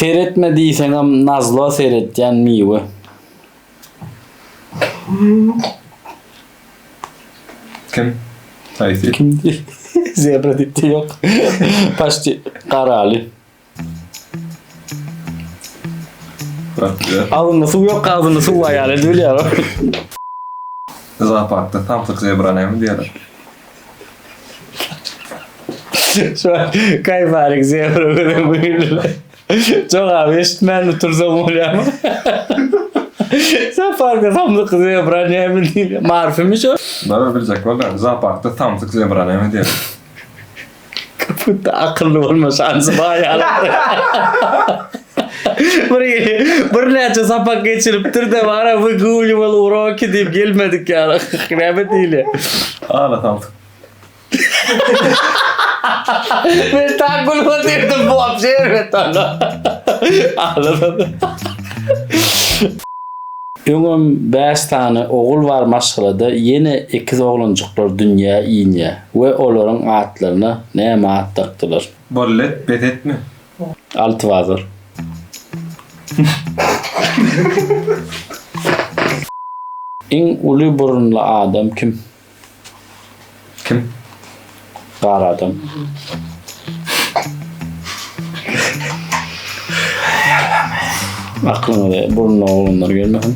Seretme diýseňem nazlo seretýän miwe. Kim? Haýsy? Kim diý? Zebra diýipdi ýok. Paşti garaly. Agzynda suw ýok, agzynda suw bar ýaly edip bilýär. Zooparkda samsyk zebra näme diýerler? Şu kaýfaryk zebra gören bilýär. Jogaby eşitmän otursaň bolýarmy? Zooparkda samsyk zebra näme diýilýär? Marfymy şo? Barybir biljek bolýar. Zooparkda samsyk zebra näme diýerler? Kaputda akylly bolma şansy bar ýaly. Bir birnäçe sapak geçiripdir-de bara wyguliwal uroki diýip gelmedik ýaly. Näme diýilýär? Ala samsyk. Men tak gülüp otyrdym bu wapşe erbet onda. Ala samsyk. Öňem bäş sany ogul bar maşgalada ýene ekiz oglanjyklar dünýä inýä we olaryň atlaryna näme at dakdylar? Bollet bes etme. Altybazar. Iň uly burunly adam kim? Kim? Gar adam. Aklyňyza burunly oglanlar gelmesin.